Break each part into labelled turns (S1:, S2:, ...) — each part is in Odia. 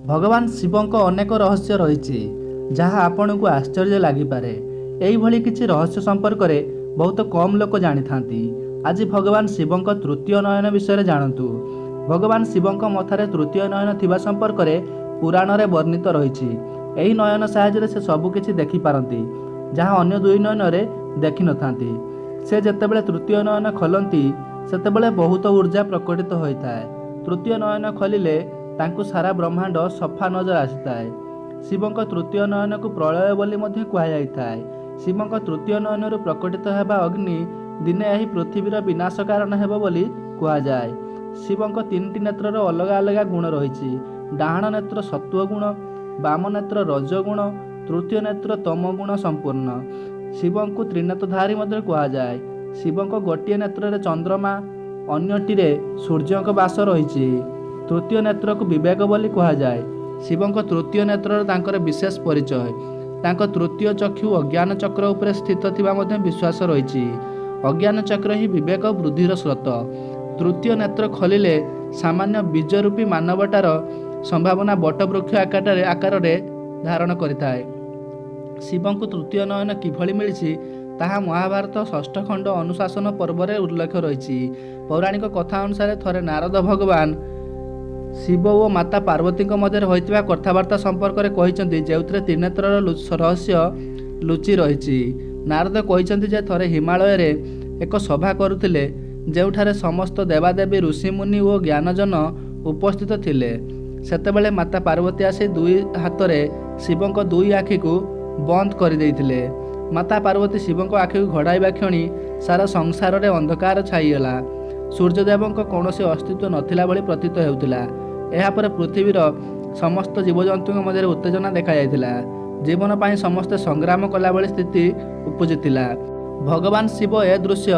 S1: ଭଗବାନ ଶିବଙ୍କ ଅନେକ ରହସ୍ୟ ରହିଛି, ଯାହା ଆପଣଙ୍କୁ ଆଶ୍ଚର୍ଯ୍ୟ ଲାଗିପାରେ। ଏହିଭଳି କିଛି ରହସ୍ୟ ସମ୍ପର୍କରେ ବହୁତ କମ୍ ଲୋକ ଜାଣିଥାନ୍ତି। ଆଜି ଭଗବାନ ଶିବଙ୍କ ତୃତୀୟ ନୟନ ବିଷୟରେ ଜାଣନ୍ତୁ। ଭଗବାନ ଶିବଙ୍କ ମଥାରେ ତୃତୀୟ ନୟନ ଥିବା ସମ୍ପର୍କରେ ପୁରାଣରେ ବର୍ଣ୍ଣିତ ରହିଛି। ଏହି ନୟନ ସାହାଯ୍ୟରେ ସେ ସବୁକିଛି ଦେଖିପାରନ୍ତି, ଯାହା ଅନ୍ୟ ଦୁଇ ନୟନରେ ଦେଖିନଥାନ୍ତି। ସେ ଯେତେବେଳେ ତୃତୀୟ ନୟନ ଖୋଲନ୍ତି, ସେତେବେଳେ ବହୁତ ଉର୍ଜା ପ୍ରକଟିତ ହୋଇଥାଏ। ତୃତୀୟ ନୟନ ଖୋଲିଲେ ତାଙ୍କୁ ସାରା ବ୍ରହ୍ମାଣ୍ଡ ସଫା ନଜର ଆସିଥାଏ। ଶିବଙ୍କ ତୃତୀୟ ନୟନକୁ ପ୍ରଳୟ ବୋଲି ମଧ୍ୟ କୁହାଯାଇଥାଏ। ଶିବଙ୍କ ତୃତୀୟ ନୟନରୁ ପ୍ରକଟିତ ହେବା ଅଗ୍ନି ଦିନେ ଏହି ପୃଥିବୀର ବିନାଶ କାରଣ ହେବ ବୋଲି କୁହାଯାଏ। ଶିବଙ୍କ ତିନିଟି ନେତ୍ରର ଅଲଗା ଅଲଗା ଗୁଣ ରହିଛି। ଡାହାଣ ନେତ୍ର ସତ୍ତ୍ୱ ଗୁଣ, ବାମ ନେତ୍ର ରଜୋଗୁଣ, ତୃତୀୟ ନେତ୍ର ତମ ଗୁଣ ସମ୍ପୂର୍ଣ୍ଣ। ଶିବଙ୍କୁ ତ୍ରିନେତ୍ରଧାରୀ ମଧ୍ୟ କୁହାଯାଏ। ଶିବଙ୍କ ଗୋଟିଏ ନେତ୍ରରେ ଚନ୍ଦ୍ରମା, ଅନ୍ୟଟିରେ ସୂର୍ଯ୍ୟଙ୍କ ବାସ ରହିଛି। ତୃତୀୟ ନେତ୍ରକୁ ବିବେକ ବୋଲି କୁହାଯାଏ। ଶିବଙ୍କ ତୃତୀୟ ନେତ୍ରର ତାଙ୍କର ବିଶେଷ ପରିଚୟ। ତାଙ୍କ ତୃତୀୟ ଚକ୍ଷୁ ଅଜ୍ଞାନ ଚକ୍ର ଉପରେ ସ୍ଥିତ ଥିବା ମଧ୍ୟ ବିଶ୍ୱାସ ରହିଛି। ଅଜ୍ଞାନ ଚକ୍ର ହିଁ ବିବେକ ବୃଦ୍ଧିର ସ୍ରୋତ। ତୃତୀୟ ନେତ୍ର ଖୋଲିଲେ ସାମାନ୍ୟ ବୀଜ ରୂପୀ ମାନବତାର ସମ୍ଭାବନା ବଟବୃକ୍ଷ ଆକାରରେ ଧାରଣ କରିଥାଏ। ଶିବଙ୍କୁ ତୃତୀୟ ନୟନ କିଭଳି ମିଳିଛି, ତାହା ମହାଭାରତ ଷଷ୍ଠ ଖଣ୍ଡ ଅନୁଶାସନ ପର୍ବରେ ଉଲ୍ଲେଖ ରହିଛି। ପୌରାଣିକ କଥା ଅନୁସାରେ ଥରେ ନାରଦ ଭଗବାନ ଶିବ ଓ ମାତା ପାର୍ବତୀଙ୍କ ମଧ୍ୟରେ ହୋଇଥିବା କଥାବାର୍ତ୍ତା ସମ୍ପର୍କରେ କହିଛନ୍ତି, ଯେଉଁଥିରେ ତ୍ରିନେତ୍ରର ରହସ୍ୟ ଲୁଚି ରହିଛି। ନାରଦ କହିଛନ୍ତି ଯେ ଥରେ ହିମାଳୟରେ ଏକ ସଭା କରୁଥିଲେ, ଯେଉଁଠାରେ ସମସ୍ତ ଦେବାଦେବୀ, ଋଷିମୁନି ଓ ଜ୍ଞାନଜନ ଉପସ୍ଥିତ ଥିଲେ। ସେତେବେଳେ ମାତା ପାର୍ବତୀ ଆସି ଦୁଇ ହାତରେ ଶିବଙ୍କ ଦୁଇ ଆଖିକୁ ବନ୍ଦ କରିଦେଇଥିଲେ। ମାତା ପାର୍ବତୀ ଶିବଙ୍କ ଆଖିକୁ ଘୋଡ଼ାଇବା କ୍ଷଣି ସାରା ସଂସାରରେ ଅନ୍ଧକାର ଛାଇଗଲା। ସୂର୍ଯ୍ୟଦେବଙ୍କ କୌଣସି ଅସ୍ତିତ୍ୱ ନଥିଲା ଭଳି ପ୍ରତୀତ ହେଉଥିଲା। ଏହାପରେ ପୃଥିବୀର ସମସ୍ତ ଜୀବଜନ୍ତୁଙ୍କ ମଧ୍ୟରେ ଉତ୍ତେଜନା ଦେଖାଯାଇଥିଲା। ଜୀବନ ପାଇଁ ସମସ୍ତେ ସଂଗ୍ରାମ କଲାଭଳି ସ୍ଥିତି ଉପୁଜିଥିଲା। ଭଗବାନ ଶିବ ଏ ଦୃଶ୍ୟ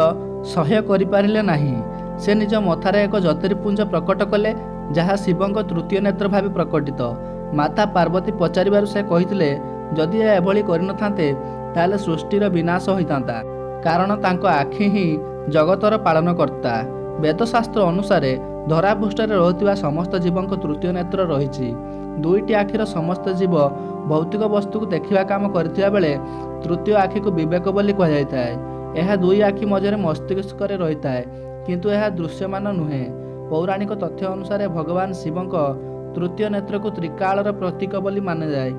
S1: ସହ୍ୟ କରିପାରିଲେ ନାହିଁ। ସେ ନିଜ ମଥାରେ ଏକ ଜ୍ୟୋତିର୍ପୁଞ୍ଜ ପ୍ରକଟ କଲେ, ଯାହା ଶିବଙ୍କ ତୃତୀୟ ନେତ୍ର ଭାବେ ପ୍ରକଟିତ। ମାତା ପାର୍ବତୀ ପଚାରିବାରୁ ସେ କହିଥିଲେ, ଯଦି ଏଭଳି କରିନଥାନ୍ତେ ତାହେଲେ ସୃଷ୍ଟିର ବିନାଶ ହୋଇଥାନ୍ତା, କାରଣ ତାଙ୍କ ଆଖି ହିଁ ଜଗତର ପାଳନକର୍ତ୍ତା। ବେଦଶାସ୍ତ୍ର ଅନୁସାରେ ଧରାପୃଷ୍ଠରେ ରହୁଥିବା ସମସ୍ତ ଜୀବଙ୍କ ତୃତୀୟ ନେତ୍ର ରହିଛି। ଦୁଇଟି ଆଖିର ସମସ୍ତ ଜୀବ ଭୌତିକ ବସ୍ତୁକୁ ଦେଖିବା କାମ କରିଥିବା ବେଳେ ତୃତୀୟ ଆଖିକୁ ବିବେକ ବୋଲି କୁହାଯାଇଥାଏ। ଏହା ଦୁଇ ଆଖି ମଧ୍ୟରେ ମସ୍ତିଷ୍କରେ ରହିଥାଏ, କିନ୍ତୁ ଏହା ଦୃଶ୍ୟମାନ ନୁହେଁ। ପୌରାଣିକ ତଥ୍ୟ ଅନୁସାରେ ଭଗବାନ ଶିବଙ୍କ ତୃତୀୟ ନେତ୍ରକୁ ତ୍ରିକାଳର ପ୍ରତୀକ ବୋଲି ମାନାଯାଏ।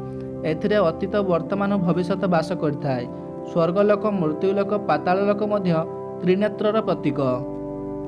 S1: ଏଥିରେ ଅତୀତ, ବର୍ତ୍ତମାନ, ଭବିଷ୍ୟତ ବାସ କରିଥାଏ। ସ୍ୱର୍ଗଲୋକ, ମୃତ୍ୟୁଲୋକ, ପାତାଳଲୋକ ମଧ୍ୟ ତ୍ରିନେତ୍ରର ପ୍ରତୀକ।